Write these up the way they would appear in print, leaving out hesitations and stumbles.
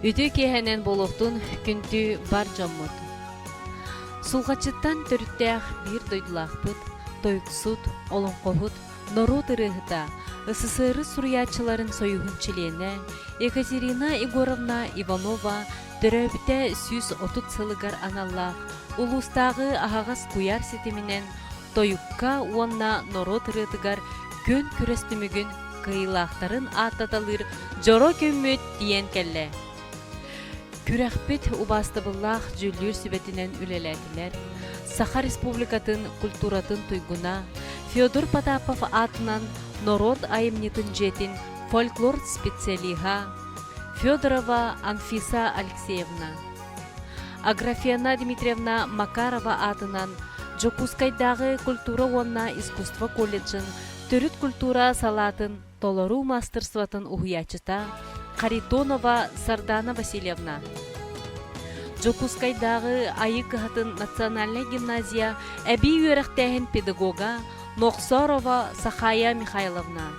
Үтүө киэһэнэн буолуохтун күндү бар дьоммут. Сулҕаччыттан төрүттээх биир дойдулаахпыт, тойуксут, олоҥхоһут, норуот ырыаһыта, СССР суруйааччыларын союһун чилиэнэ Екатерина Егоровна Иванова төрөөбүтэ 130 сылыгар аналлаах улуустааҕы аһаҕас куйаар ситиминэн тойукка уонна норуот ырыатыгар күөн күрэс түмүгүн кыайыылаахтарын ааттаталыыр дьоро күммүт тиийэн кэллэ. Күрэхпит убаастабыллаах дьүүллүүр сүбэтинэн үлэлээтилэр Саха Республикатын культуратын туйгуна Федор Потапов аатынан норуот айымньытын дьиэтин фольклор специалиһа Федорова Анфиса Алексеевна, Аграфена Дмитриевна Макарова аатынан Дьокуускайдааҕы культура уонна искусство колледжын төрүт культура салаатын толоруу маастарствотын уһуйааччыта Харитонова Сардана Васильевна, Дьокуускайдааҕы Айыы кыһатын национальнай гимназия эбии үөрэхтээһин педагога Нохсорова Сахая Михайловна.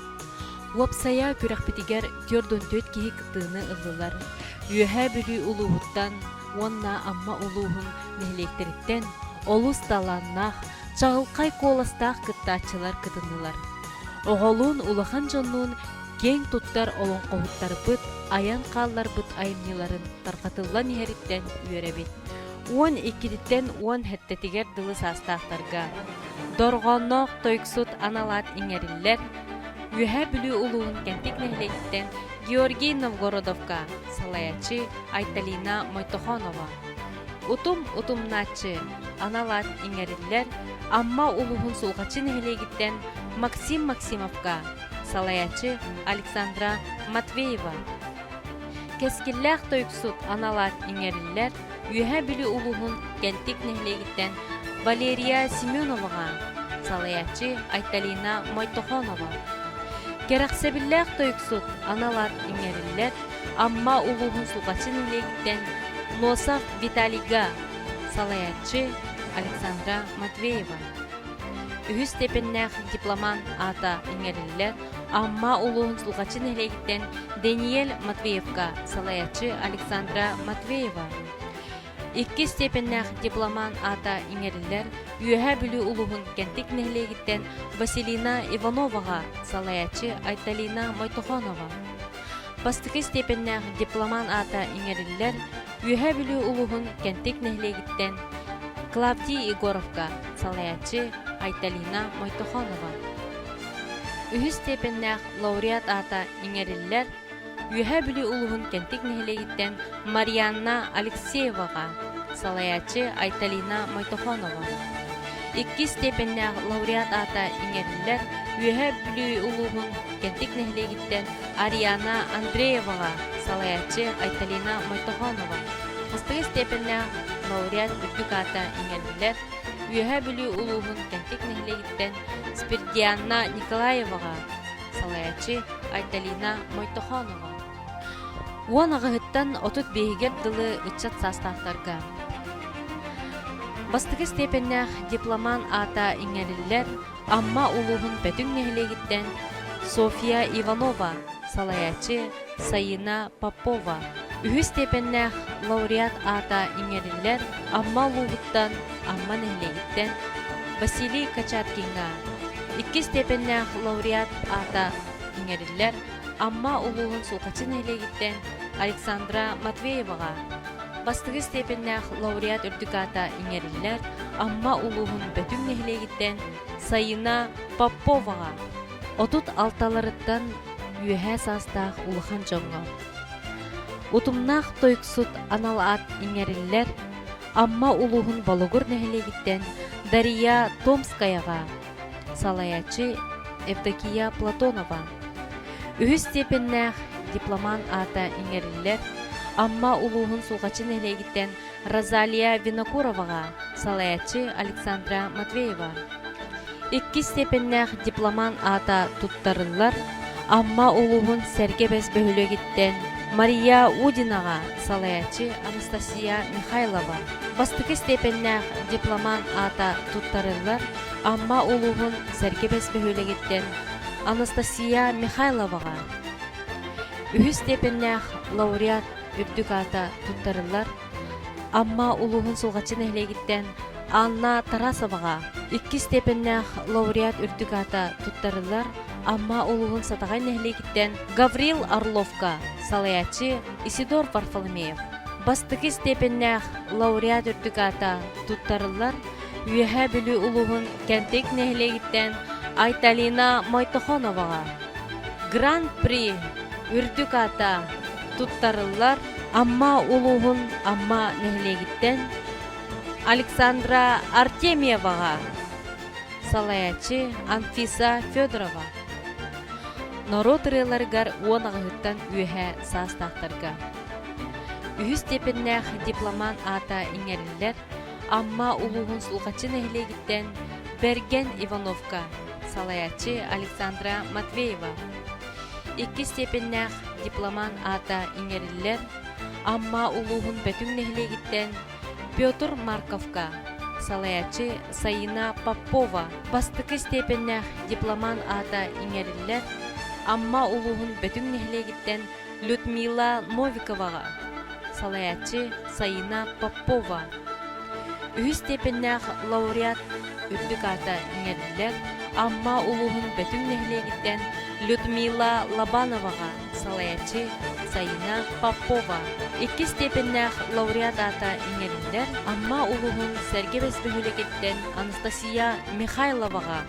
Уопсайа күрэхпитигэр 44 киһи кыттыыны ыллылар. Үөһээ Бүлүү улууһуттан уонна Амма улууһун нэһилиэктэриттэн олус талааннаах, чаҕылхай куоластаах кыттааччылар кытыннылар. Оҕолуун улахан дьоннуун киэҥ туттар олоҥхоһуттарбыт айан хаалларбыт айымньыларын тарҕатыллан иһэриттэн үөрэбит. 12-титтэн 17-тигэр дылы саастаахтарга дорҕоонноох тойуксут анал аат иҥэриллэр Үөһээ Бүлүү улууһун Кэнтик нэһилиэгиттэн Георгий Новгородовка, салайааччы Айталина Мойтохонова. Утум утумнааччы анал аат иҥэриллэр Амма улууһун Сулҕаччы нэһилиэгиттэн Максим Максимовка, салайааччы Александра Матвеева. Кэскиллээх тойуксут анал аат иҥэриллэр Үөһээ Бүлүү улууһун Кэнтик нэһилиэгиттэн Валерия Семеноваҕа, салайааччы Айталина Мойтохонова. Кэрэхсэбиллээх тойуксут анал аат иҥэриллэр Амма улууһун Сулҕаччы нэһилиэгиттэн Носов Виталийга, салайааччы Александра Матвеева. Үһүс степеннээх дипломант аата иҥэриллэр Амма улууһун Сулҕаччы нэһилиэгиттэн Даниэль Матвеевка, салайааччы Александра Матвеева. Иккис степеннээх дипломант аата иҥэриллэр Үөһээ Бүлүү улууһун Кэнтик нэһилиэгиттэн Василина Ивановаҕа, салайааччы Айталина Мойтохонова. Бастакы степеннээх дипломант аата иҥэриллэр Үөһээ Бүлүү улууһун Кэнтик нэһилиэгиттэн Клавдий Егоровка, салайааччы Айталина Мойтохонова. Үһүс степеннээх лауреат аата иҥэриллэр Үөһээ Бүлүү улууһун Кэнтик нэһилиэгиттэн Марианна Алексееваҕа, салайааччы Айталина Мойтохонова. Иккис степеннээх лауреат аата иҥэриллэр Үөһээ Бүлүү улууһун Кэнтик нэһилиэгиттэн Ариана Андрееваҕа, салайааччы Айталина Мойтохонова. Бастакы степеннээх лауреат үрдүк аата иҥэриллэр Үөһээ Бүлүү улууһун Кэнтик нэһилиэгиттэн Спирдианна Николаеваҕа, салайааччы Айталина Мойтохонова. 18-ыттан 35-игэр дылы ыччат саастаахтарга Бастакы степеннээх дипломант аата иҥэриллэр Амма улууһун Бөтүҥ нэһилиэгиттэн Софья Иванова, салайааччы Саина Попова. Үһүс степеннээх лауреат аата иҥэриллэр Амма улууһуттан Амма нэһилиэгиттэн Василий Качаткиҥҥа. Иккис степеннээх лауреат аата иҥэриллэр Амма улууһун Сулҕаччы нэһилиэгиттэн Александра Матвееваҕа. Бастакы степеннээх лауреат үрдүк аата иҥэриллэр Амма улууһун Бөтүҥ нэһилиэгиттэн Сайына Поповаҕа. 36-ларыттан үөһээ саастаах улахан дьоҥҥо. Утумнаах тойуксут анал аат иҥэриллэр Амма улууһун Болугур нэһилиэгиттэн Дария Томскаяҕа, салайааччы Евдокия Платонова. Үһүс степеннээх дипломант аата иҥэриллэр Амма улууһун Сулҕаччы нэһилиэгиттэн Розалия Винокуроваҕа, салайааччы Александра Матвеева. Иккис степеннээх дипломант аата туттарыллар Амма улууһун Сэргэ Бэс бөһүөлэгиттэн Мария Удинаҕа, салайааччы Анастасия Михайлова. Бастакы степеннээх дипломант аата туттарыллар Амма улууһун Сэргэ Бэс бөһүөлэгиттэн Анастасия Михайловаҕа. Үһүс степеннээх лауреат үрдүк аата туттарыллар Амма улууһун Сулҕаччы нэһилиэгиттэн Анна Тарасоваҕа иккис степеннээх лауреат үрдүк аата туттарыллар Амма улууһун Сатаҕай нэһилиэгиттэн Гаврил Орловка, салайааччы Исидор Варфоломеев. Бастакы степеннээх лауреат үрдүк аата туттарыллар Үөһээ Бүлүү улууһун Кэнтик нэһилиэгиттэн Айталина Мойтохоноваҕа. Гран-при үрдүк аата туттарыллар Амма улууһун Амма нэһилиэгиттэн Александра Артемьеваҕа, салайааччы Анфиса Федорова. Норуот ырыаларыгар 18-ттан үөһэ саастаахтарга. Үһүс степеннээх дипломант аата иҥэриллэр Амма улууһун Сулҕаччы нэһилиэгиттэн Бэргэн Ивановка, салайааччы Александра Матвеева. Иккис степеннээх дипломант аата иҥэриллэр Амма улууһун Бөтүҥ нэһилиэгиттэн Петр Марковка, салайааччы Саина Попова. Бастакы степеннээх дипломант аата иҥэриллэр Амма улууһун Бөтүҥ нэһилиэгиттэн Людмила Новиковаҕа, салайааччы Саина Попова. Үһүс степеннээх лауреат үрдүк аата иҥэриллэр Амма улууһун Бөтүҥ нэһилиэгиттэн Людмила Лобановаҕа, салайааччы Саина Попова. Иккис степеннээх лауреат аата иҥэриллэр Амма улууһун Сэргэ Бэс бөһүөлэгиттэн Анастасия Михайловаҕа.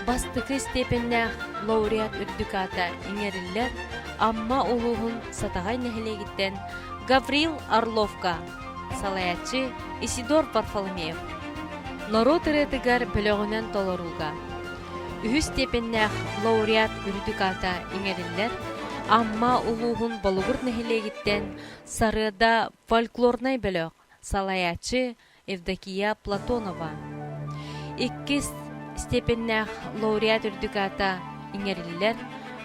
Бастакы степеннээх лауреат үрдүк аата иҥэриллэр Амма улууһун Сатаҕай нэһилиэгиттэн Гаврил Орловка, салайааччы Исидор Варфоломеев. Норуот ырыатыгар бөлөҕүнэн толорууга үһүс степеннээх лауреат үрдүк аата иҥэриллэр Амма улууһун Болугур нэһилиэгиттэн Сарыада фольклорнай бөлөх, салайааччы Евдокия Платонова. Иккис степеннээх лауреат үрдүк аата иҥэриллэр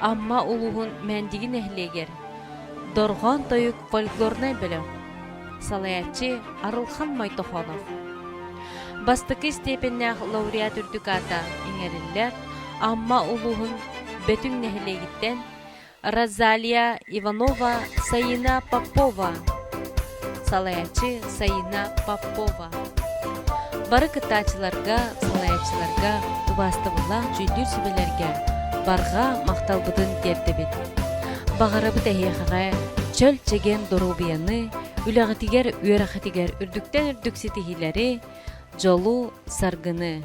Амма улууһун Мээндиги нэһилиэгэр Дорҕоон тойук фольклорнай бөлөх, салайааччы Арылхан Мойтохонов. Бастакы степеннээх лауреат үрдүк аата иҥэриллэр Амма улууһун Бөтүҥ нэһилиэгиттэн Розалия Иванова, Саина Попова. Салайааччы Саина Попова. Бары кыттааччыларга, салайааччыларга, убаастабыллаах дьүүллүүр сүбэлэргэ барҕа махталбытын тиэрдэбит. Баҕарабыт эһиэхэҕэ чөл-чэгиэн доруобуйаны, үлэҕитигэр, үөрэххитигэр үрдүктэн үрдүк ситиһиилэри, дьолу, саргыны.